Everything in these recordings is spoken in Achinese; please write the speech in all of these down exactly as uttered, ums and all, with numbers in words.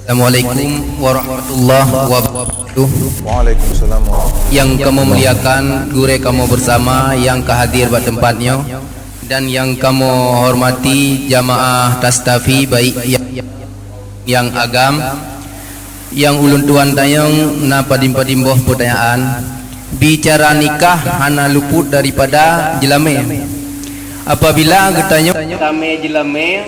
Assalamualaikum warahmatullahi wabarakatuh. Waalaikumsalam warahmatullahi. Yang kamoe muliakan gurée kamoe bersama yang ka hadir bak teumpat nyoe dan yang kamoe hormati jamaah Tastafi, baik yang, yang agam, yang ulôn tuan tanyong na padum-padum boh peutanyaan. Bicara nikah hana luput daripada jeulamé. Apabila geutanyong tamé jeulamé,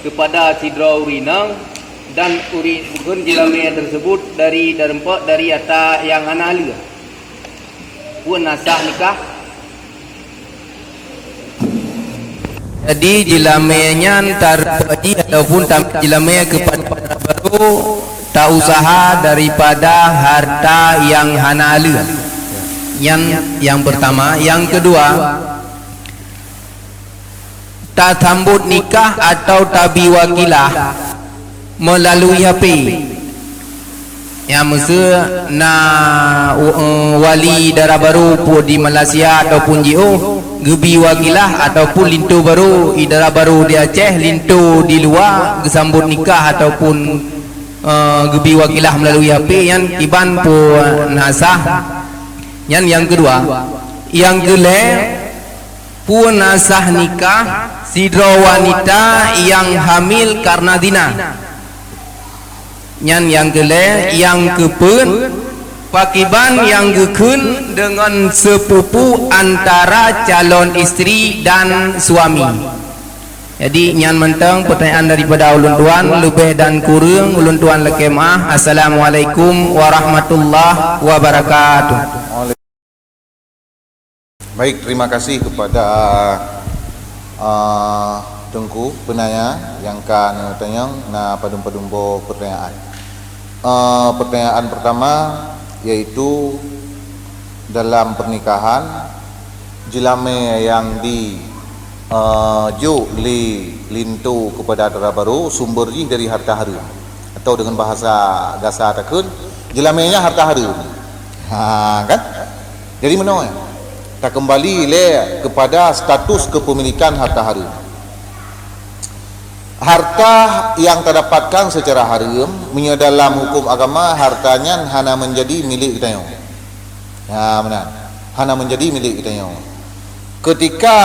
kepada sidroe ureueng inong dan ureueng bukon jeulamé tersebut dari, dari hareuem, dari harta nyang hana halal. Peue na sah nikah? Jadi jeulamé nyan tareumpok jih ataupun tamé jeulamé kepada barô tausaha daripada harta nyang hana halal. Nyan nyang pertama. Nyang kedua, tasambot nikah atau tabi wakilah meulalu HP. Nyang meuseu na, eh, wali dara barô peue di Malaysia ataupun jiôh, geubi wakilah ataupun linto barô, i dara barô di Aceh, linto di luwa, geusambot nikah ataupun, eh, geubi wakilah meulalu HP, nyan kiban peue na sah. Nyan nyang keudua. Nyang keulhèe, peue na sah nikah sidroe wanita nyang hamil karena zina. Nyan nyang keulhèe. Nyang keupeuet, pakiban nyang geukheun deungon seupupu antara calon istri dan suami. Jadi, nyan mantong peutanyaan daripada ulôn tuan, leubeh dan kureueng ulôn tuan lakèe meu'ah. Assalamualaikum warahmatullahi wabarakatuh. Baik, terima kasih kepada, ah, Teungku penanya nyang ka neutanyong na padum-padum boh pertanyaan. Ah, pertanyaan pertama, yaitu dalam pernikahan, jeulamé nyang di, ah, jok lé linto kepada dara barô sumber jih dari harta hareuem, atau dengan bahasa gasa takheun, jeulamé nyan harta hareuem. Ha, kan? Jadi meunoe, takeumbali lé kepada status kepemilikan harta hareuem. Harta yang tadapatkan secara hareuem, meunyoe dalam huköm agama, harta nyan hana menjadi milék geutanyoe. Ya, meunan. Hana menjadi milék geutanyoe. Keutika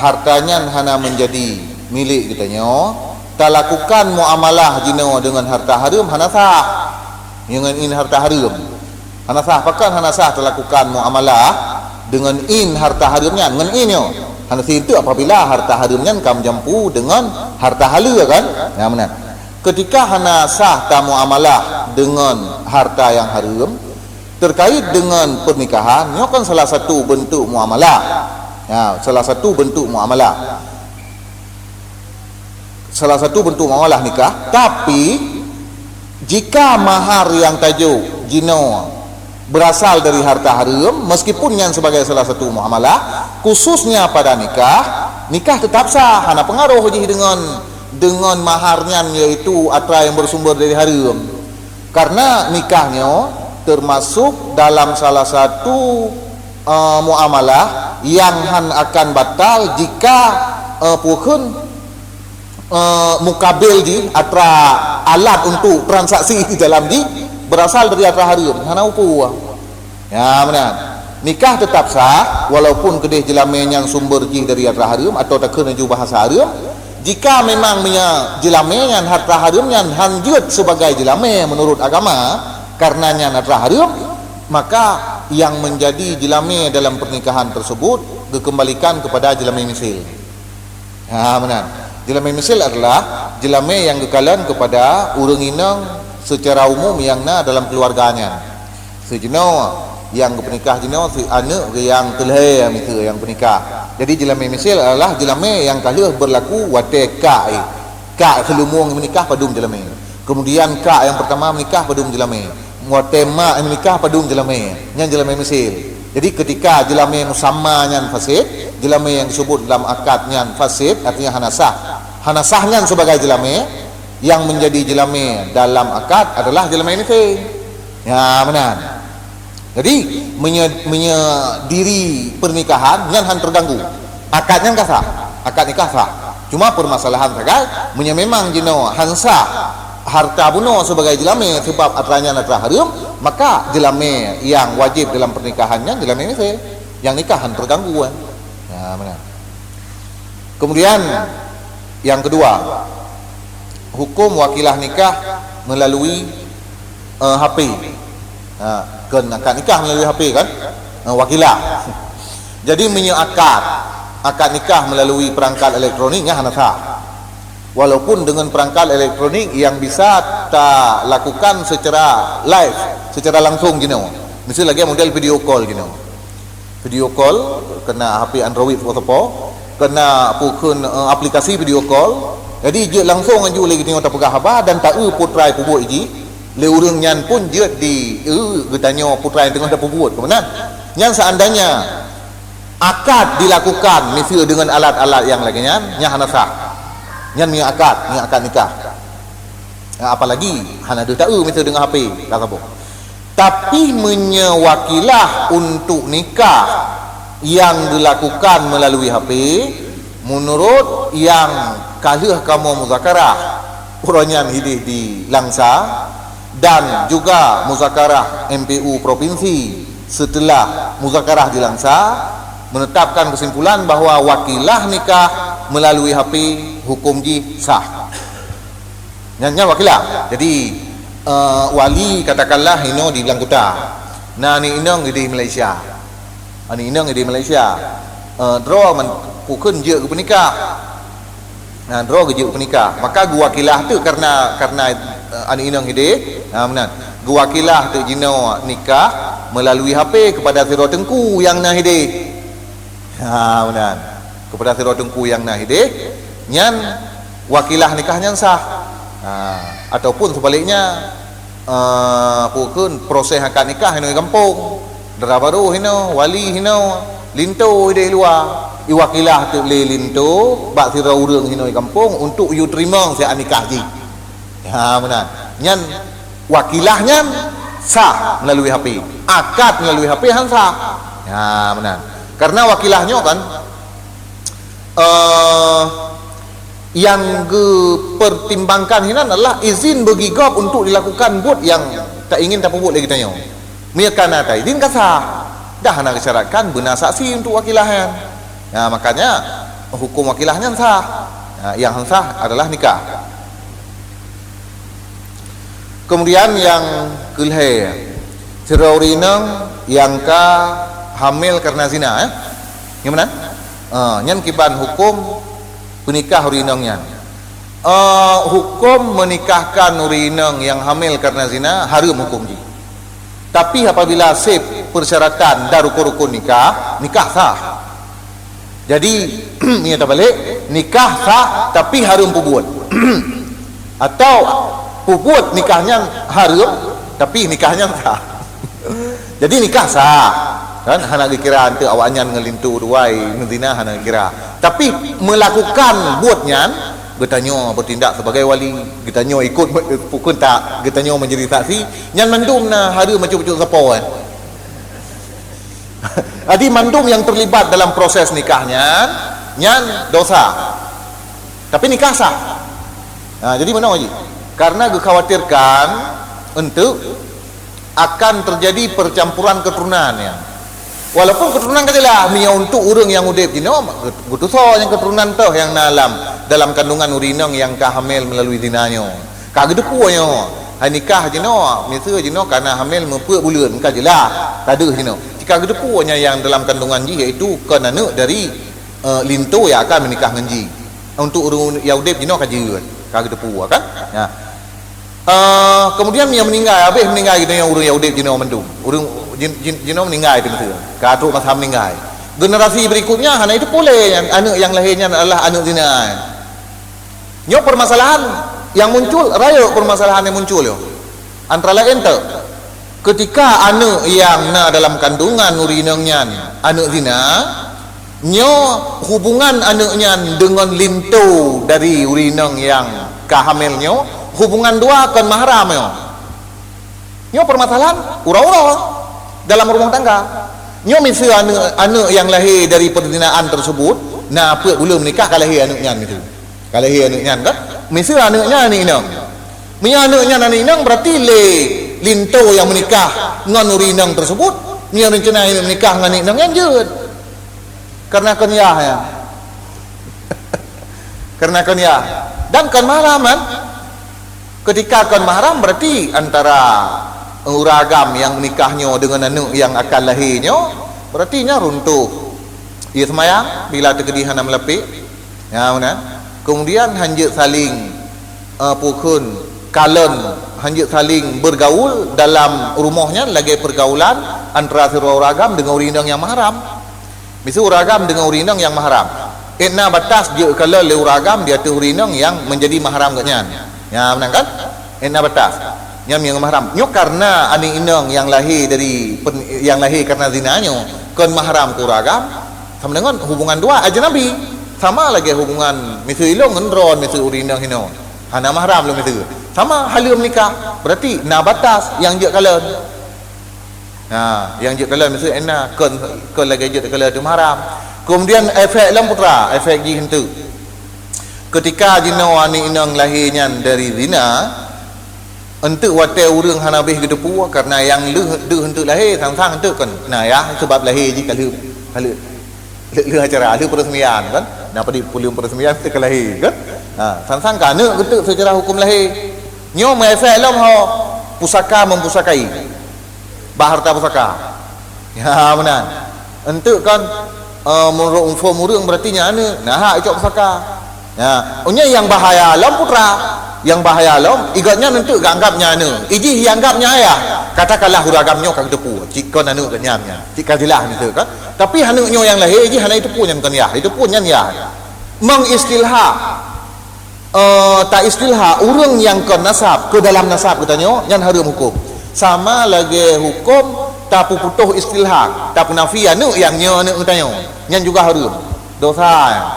harta nyan hana menjadi milék geutanyoe, talakukan muamalah jinoe deungon harta hareuem hana sah. Ngon in harta hareuem. Hana sah, pakon hana sah talakukan muamalah deungon in harta hareuem nyan, ngon in nyoe. Hana sah teuk apabila harta hareuem nyan ka meujampu deungon harta haleue, kan? Nah, meunan. Keutika hana sah tamuamalah deungon harta nyang hareuem, terkait deungon pernikahan, nyoe kan salah satu bentuk muamalah. Ya, salah satu bentuk muamalah. Salah satu bentuk muamalah nikah, tapi jika mahar nyang tajok jinoe berasal dari harta hareuem, meskipun nyan sebagai salah satu muamalah, khususnya pada nikah, nikah tetap sah, hana pengaruh jih deungon, deungon mahar nyan, yaitu atra nyang bersumber dari hareuem. Karena nikah nyoe termasuk dalam salah satu, eh, muamalah nyang han akan batal jika, eh, peue kheun, eh, mukabil jih, atra alat untuk transaksi di dalam jih berasal dari atra hareuem, hana upu. Ya, meunan. Nikah tetap sah walaupun keudeh jeulamé nyan sumber jih dari atra hareuem atau takheun laju bahasa hareuem. Jika memang meunyoe jeulamé nyan harta hareuem nyan han jeuet sebagai jeulamé menurut agama, karena nyan atra hareuem, maka yang menjadi jeulamé dalam pernikahan tersebut geukeumbalikan kepada jeulamé misil. Ha, meunan. Jeulamé misil adalah jeulamé nyang geukalon kepada ureuëng inong secara umum nyang na dalam keuluwarga nyan. Sijinoe nyang geupeunikah jinoe, si aneuëk nyang keulhèe miseue nyang peunikah. Jadi, jeulamé misil adalah jeulamé nyang ka lheueh beurlaku watée kak, eh, kak seuleumoe meunikah padum jeulamé. Keumudian kak nyang peurtama meunikah padum jeulamé. Watée mak meunikah padum jeulamé. Nyan jeulamé misil. Jadi, keutika jeulamé musamma nyan fasid, jeulamé nyang geuseubut lam akad nyan fasid, artinya hana sah. Hana sah nyan sibagai jeulamé, nyang meunjadi jeulamé dalam akad adalah jeulamé misil. Ya, meunan. Jadi, meunyoe, meunyoe diri pernikahan nyan han teuganggu, akad nyan ka sah, akad nikah sah. Cuma permasalahan sagai, meunyoe memang jinoe han sah, harta bunoe sebagai jeulamé, sebab atra nyan atra hareuem, maka jeulamé nyang wajéb dalam pernikahan nyan jeulamé misé, nyang nikah han teuganggu, kan. Ya, meunan. Kemudian, yang kedua, hukum wakilah nikah melalui, eh, H P. Ha, kon akad nikah melalui H P, kan? Ha, wakilah. Jadi, meunyoe akad, akad nikah melalui perangkat elektronik, nyan hana sah. Walaupun dengan perangkat elektronik yang bisa talakukan secara live, secara langsung jinoe. Misal lagée model video call jinoe. Video call, keunan H P Android sapo-sapo, keunan peue kheun, eh, aplikasi video call. Jadi, jeuet langsung aju lé geutanyoe tapeugah haba dan taeu peue treuk peubuet jih. Lé ureuëng nyan pun jeuet di, eh, geutanyoe peue treuk teungoh tapeubuet. Keunan, nyan seandainya akad dilakukan misal dengan alat-alat nyang lagée nyan, nyan hana sah. Nyan meunyoe akad, meunyoe akad nikah. Apalagi hana deuh taeu misal dengan H P, ka saboh. Tapi meunyoe wakilah untuk nikah nyang dilakukan melalui H P, menurut nyang ka lheueh kamoe muzakarah, uroe nyan hideh di Langsa, dan juga muzakarah M P U provinsi setelah muzakarah di Langsa, menetapkan kesimpulan bahwa wakilah nikah melalui H P hukum jih sah. Nyan, nyan wakilah. Jadi, eh, wali katakanlah inoe di Blang Kuta. Na aneuk inong di Malaysia. Aneuk inong di Malaysia. Eh, droe man-, peue kheun jeuet geupeunikah. Nah, droe geujeuet geunikah. Maka geuwakilah teuk karena, karena, eh, aneuk inong hideh. Ha, meunan. Geuwakilah teuk jinoe nikah melalui H P kepada sidroe teungku nyang na hideh. Ha, meunan. Kepada sidroe teungku nyang na hideh, nyan wakilah nikah nyan sah. Ha, ataupun sebaliknya, eh, peue kheun proses akad nikah hinoe gampông. Dara barô hinoe, wali hinoe, linto hideh luwa. Iwakilah teuk lé linto bak sidroe ureuëng hinoe gampông untuk yue teurimong siat nikah jih. Ha, meunan. Nyan wakilah nyan sah melalui H P. Akad melalui H P han sah. Ha, meunan. Karena wakilah nyoe kan, eh, nyang geupertimbangkan hinan adalah izin bagi gob untuk dilakukan buet nyang taingin tapeubuet lé geutanyoe. Meunyoe ka na taizin ka sah, dah hana geusyaratkan beuna saksi untuk wakilah nyan. Nah, makanya hukum wakilah nyan sah. Nah, nyang han sah adalah nikah. Kemudian nyang keulhée, sidroe ureuëng inong nyang ka hamil karena zina, eh? Nyang meunan? Ah, nyan kiban hukum peunikah ureuëng inong nyan. Eh, hukum menikahkan ureuëng inong nyang hamil karena zina hareuem hukum jih. Tapi apabila sép persyaratan dan rukun-rukun nikah, nikah sah. Jadi, meunyoe tabalek, nikah sah tapi hareuem peubuet. Atau peubuet nikah nyan hareuem, tapi nikah nyan sah. Jadi nikah sah. Kan hana geukira anteuk awak nyan ngon linto duai, ngon zina hana geukira. Tapi melakukan buet nyan, geutanyoe bertindak sebagai wali, geutanyoe ikut me-, pukon tak, geutanyoe menjadi saksi, nyan mandum na hareuem bacut-bacut sapo, eh. Jadi mandum yang terlibat dalam proses nikah nyan, nyan dosa. Tapi nikah sah. Nah, jadi meunoe jih. Karena geukhawatirkan untuk akan terjadi percampuran keturunan nyan. Walaupun keturunan ka jeulaih, meunyoe untuk ureuëng nyang udeb jinoe, geutusoe nyang keturunan toh nyang na lam, dalam kandungan ureuëng inong nyang ka hamil melalui zina nyoe. Ka geuteupeue nyoe, hai nikah jinoe, miseue jinoe ka na hamil meupeuet buleuen, ka jeulaih, ka deuh jinoe. Ka geuteupeue nyan nyang dalam kandungan jih, yaitu kon aneuk dari, eh, linto nyang akan meunikah ngon jih. Untuk ureuëng nyang udeb jinoe ka jeuet, ka geuteupeue kan? Nah. Eh, kemudian nyang meuninggai, habéh meuninggai geutanyoe ureuëng nyang udeb jinoe mandum. Ureuëng jin-, jin-, jinoe meuninggai teuh miseue. Ka trok masa meuninggai. Generasi berikutnya hana itu pulé nyan, aneuk nyang lahé nyan adalah aneuk zina. Nyoe permasalahan nyang muncul, rayeuk permasalahan nyang muncul nyoe. Antara laén teuk, ketika aneuk nyang na dalam kandungan ureuëng inong nyan aneuk zina, nyoe hubungan aneuk nyan deungon linto dari ureuëng inong nyang ka hamil nyoe, hubungan dua kon mahram nyoe. Nyoe permasalahan uroe-uroe dalam rumah tangga. Nyoe miseue aneuk, aneuk nyang lahé dari perzinaan tersebut, na peuet buleuen meunikah ka lahé aneuk nyan miseue. Ka lahé aneuk nyan kan? Miseue aneuk nyan aneuk inong. Meunyoe aneuk nyan aneuk inong, berarti lé linto nyang meunikah ngon ureueng inong tersebut, meunyoe rencana meunikah ngon aneuk inong nyan jeuet. Karena kon yah nyan. Karena kon yah. Dan kon mahram kan? Ketika kon mahram, berarti antara ureueng agam nyang meunikah nyoe dengan aneuk nyang akan lahé nyoe, berarti nyan runtuh. Ie seumayang bila teukeudi hana meulapék. Ya, meunan. Kemudian hanjeuet saling, eh, peue kheun, kalon, hanjeuet saling bergaul dalam rumoh nyan lagée pergaulan antara sidroe ureueng agam deungon ureueng inong nyang mahram. Miseue ureueng agam deungon ureueng inong nyang mahram. Ék na batas jeuet kalon lé ureueng agam di ateueh ureueng inong nyang menjadi mahram geuhnyan. Ya, meunan kan? Ék na batas. Nyang, nyang mahram. Nyoe karena aneuk inong nyang lahé dari pen-, nyang lahé karena zina nyoe kon mahram keu ureueng agam, sama dengan hubungan dua ajnabi. Sama lagée hubungan miseue ilôn ngon droen, miseue ureueng inong hinoe. Hana mahram lôn miseue. Sama haleue meunikah. Berarti na batas nyang jeuet kalon. Ha, nyang jeuet kalon miseue ék na, kon, kon lagée jeuet kalon tu mahram. Kemudian efek lom putra, efek jih enteuk. Ketika jinoe aneuk inong lahé nyan dari zina, enteuk watée ureueng hana béh geuteupeue, karena nyang lheueh deuh enteuk lahé, sang-sang enteuk kon na yah, sebab lahé jih ka lheueh, ka lheueh, lheueh, lheueh acara, lheueh peresmian kan. Na padub peuleueng peresmian enteuk ka lahé kan. Ha, sang-sang ka aneuk enteuk secara hukum lahé. Nyoe meuefek lom ho pusaka mempusakai. Bak harta pusaka. Ya, meunan. Enteuk kan, eh, meunurot umfom ureueng berarti nyan aneuk, na hak icok pusaka. Ya, nyan nyang bahaya lom putra. Nyang bahaya lom, i gobnyan enteuk geuanggap nyan aneuk. I jih ianggap nyan ayah. Katakanlah ureueng agam nyoe ka geuteupeue, cit kon aneuk gobnyan nyan. Cit ka jeulaih miseue kan. Tapi aneuk nyoe nyang lahé, i jih hana iteupeue nyan kon yah. Iteupeue nyan yah. Mengistilhaq. Eh, ta istilhaq ureueng nyang kon nasab keu dalam nasab geutanyoe, nyan hareuem huköm. Sama lagée huköm tapeuputoh istilhaq, tapeunafi aneuk nyang nyoe aneuk geutanyoe, nyan juga hareuem. Dosa nyan.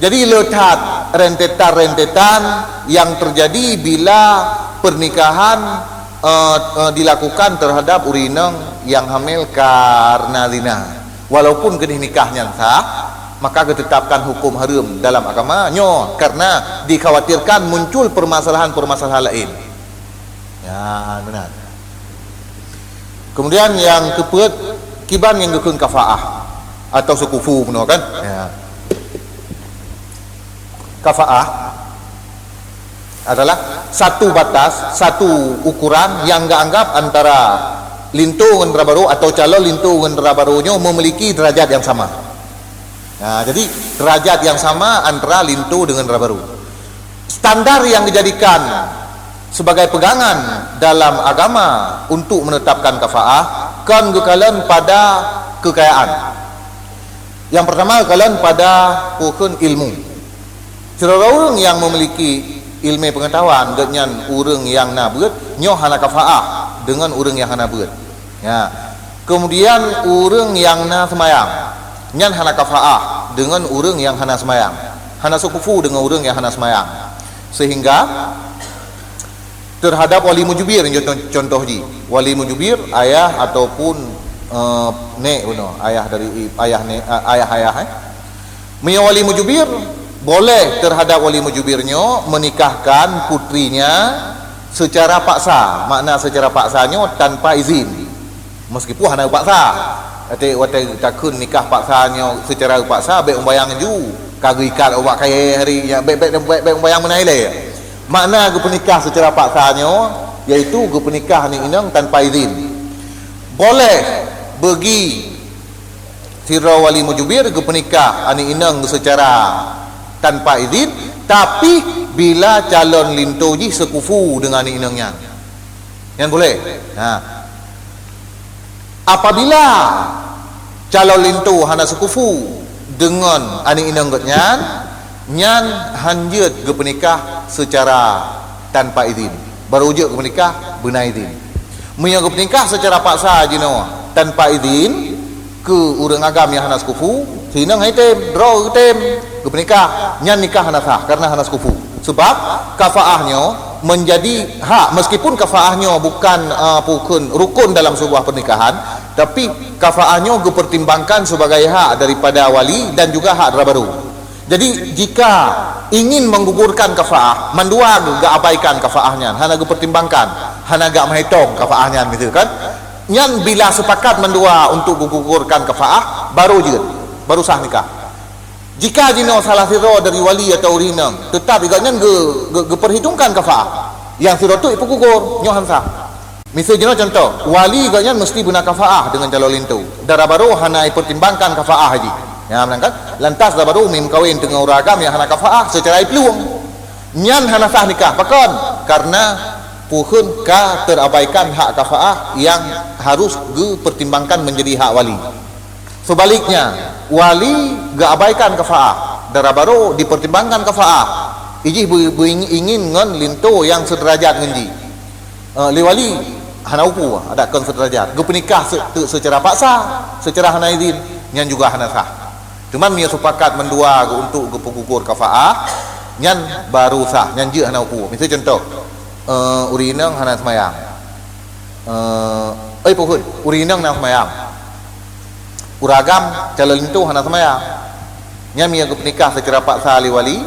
Jadi, le that rentetan-rentetan nyang teujadi bila pernikahan, eh, eh, dilakukan terhadap ureueng inong nyang hamil karena zina. Walaupun geunih nikah nyan sah, maka geutetapkan huköm hareuem dalam agama nyoe karena dikhawatirkan muncul permasalahan-permasalahan laén. Ya, meunan. Kemudian nyang keupeuet, kiban nyang geukheun kafaah atau sukufu bunoe kan? Ya. Kafaah adalah satu batas, satu ukuran nyang geuanggap antara linto ngon dara barô atau calon linto ngon dara barô nyoe memiliki derajat yang sama. Nah, jadi derajat yang sama antara linto dengan dara barô. Standar yang dijadikan sebagai pegangan dalam agama untuk menetapkan kafaah kon geukalon pada kekayaan. Yang pertama, kalon pada peue kheun ilmu. Sidroe ureuëng nyang memiliki ilmu pengetahuan, gobnyan ureuëng nyang na beuet, nyoe hana kafaah deungon ureuëng nyang hana beuet. Ya. Kemudian ureuëng nyang na seumayang, nyan hana kafaah deungon ureuëng nyang hana seumayang. Hana seukufu deungon ureuëng nyang hana seumayang. Sehingga terhadap wali mujubir, contoh, contoh jih, wali mujubir ayah ataupun, eh, nek bunoe, ayah dari i-, ayah nek, eh, ayah-ayah, eh. Meunyoe wali mujubir, boleh terhadap wali mujubir nyoe menikahkan putrinya secara paksa. Makna secara paksa nyoe tanpa izin. Meskipun hana geupaksa. Watée, watée takheun nikah paksa nyoe secara geupaksa, bék umbayang ju, ka geuikat ubak kayée hari nyan, bék, bék, bék, bék umbayang meunan ilée. Makna geupeunikah secara paksa nyoe, yaitu geupeunikah aneuk inong tanpa izin. Boleh bagi sidroe wali mujubir geupeunikah aneuk inong secara tanpa izin, tapi bila calon linto jih seukufu deungon aneuk inong nyan. Nyan boleh. Ha. Apabila calon linto hana seukufu deungon aneuk inong gobnyan, nyan hanjeuet geupeunikah secara tanpa izin. Baru jeuet geupeunikah beuna izin. Meunyoe geupeunikah secara paksa jinoe tanpa izin, keu ureuëng agam nyang hana seukufu, sinong hai tem, droe geutem, geupeunikah, nyan nikah hana sah karena hana seukufu. Sebab kafaah nyoe menjadi hak, meskipun kafaah nyoe bukan, eh, pukun rukun dalam sebuah pernikahan, tapi kafaah nyoe geupertimbangkan sebagai hak daripada wali dan juga hak dara barô. Jadi, jika ingin menggugurkan kafaah, mandua geuabaikan kafaah nyan, hana geupertimbangkan, hana gak meuhitong kafaah nyan, misalkan, nyan bila sepakat mandua untuk gugugurkan kafaah, baru jeuet, baru sah nikah. Jika jinoe salah sidroe dari wali atau ureueng inong, tetap gobnyan ge-, ge-, geuperhitungkan kafaah, nyang sidroe teuk ipeugugur, nyoe han sah. Miseue jinoe contoh, wali gobnyan meusti beuna kafaah deungon calon linto. Dara barô hana ipertimbangkan kafaah jih. Nyan meunan kan? Lantas dara barô meukawen deungon ureueng agam nyang hana kafaah seucara iplueng. Nyan hana sah nikah. Pakon? Karena peue kheun ka terabaikan hak kafaah nyang harus geupertimbangkan menjadi hak wali. Sebaliknya, wali geuabaikan kafaah, dara barô dipertimbangkan kafaah. Ijih beu-, beuingin ngon linto nyang seuderajat ngon jih. Eh, lé wali hana upu, adak kon seuderajat. Geupeunikah se-, te-, seucara paksa, seucara hana idin, nyan juga hana sah. Cuman meunyoe sepakat mandua geu-, untuk geupeugugur kafaah, nyan baru sah, nyan jeuet hana upu. Miseue contoh, eh, ureueng inong hana seumayang. Eh, oi, peue kheun, ureueng inong na seumayang. Ureueng agam calon linto hana seumayang. Nyan meunyoe geupeunikah seucara paksa lé wali,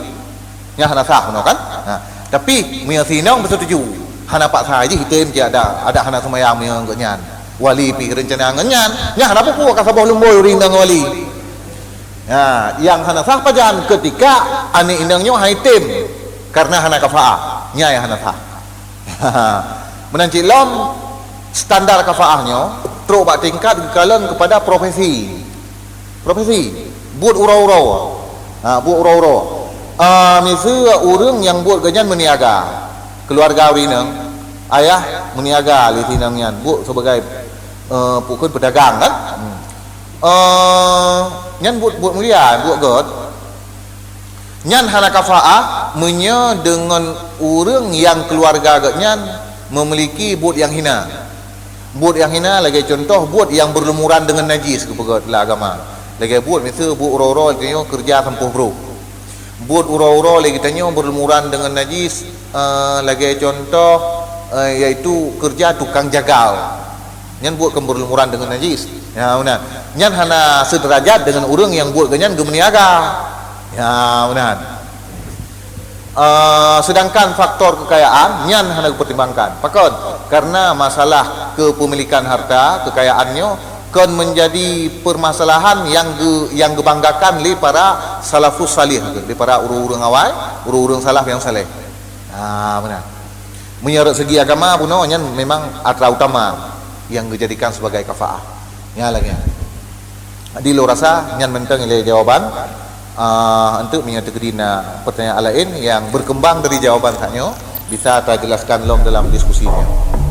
nyan hana sah bunoe kan? Ha. Tapi meunyoe si inong beuseutuju, hana paksa jih item cit adak, adak hana seumayang meunyoe gobnyan. Wali pih reuncana ngon nyan, nyan hana peue-peue ka saboh lumbôi ureueng inong ngon wali. Ha, nyang hana sah pajan ketika aneuk inong nyoe han item karena hana kafaah. Nyan nyang hana sah. Meunan cit lom, standar kafaah nyoe trok bak tingkat geukalon kepada profesi. Profesi, buet uroe-uroe. Ha, buet uroe-uroe. Ah, miseue ureueng nyang buet gobnyan meuniaga, keuluwarga ureueng inong, ayah meuniaga lé si inong nyan, buet sebagai, eh, peue kheun, peudagang kan? Hmm. Eh, nyan buet, buet mulia, buet gét. Nyan hana kafaah meunyoe deungon ureueng nyang keuluwarga gobnyan meumiliki buet nyang hina. Buet nyang hina lagée contoh buet nyang beurlumuran deungon najis geupeugét lam agama. Lagée buet miseue buet uroe-uroe lé geutanyoe keureuja sampôh brôk. Buet uroe-uroe lé geutanyoe beurlumuran deungon najis, eh, lagée contoh, eh, yaitu keureuja tukang jagal. Nyan buet kon beurlumuran deungon najis. Ya, meunan. Nyan hana seuderajat deungon ureueng nyang buet gobnyan geumeuniaga. Ya, meunan. Eh, sedangkan faktor kekayaan nyan hana geupertimbangkan. Pakon? Karena masalah kepemilikan harta, kekayaan nyoe kon menjadi permasalahan yang ge-, yang gebanggakan lé para salafus salih, lé para ureueng-ureueng awai, ureueng-ureueng salaf yang saleh. Ha, meunan. Meunyoe rot segi agama bunoe nyan memang atra utama yang geujadikan sebagai kafaah. Nyan lagée nyan. Di lôn rasa nyan mantong ilée jawaban. Ah, enteuk meunyoe teukeudi na pertanyaan laén yang berkembang dari jawaban sak nyoe, bisa tajelaskan lom dalam diskusi nyoe.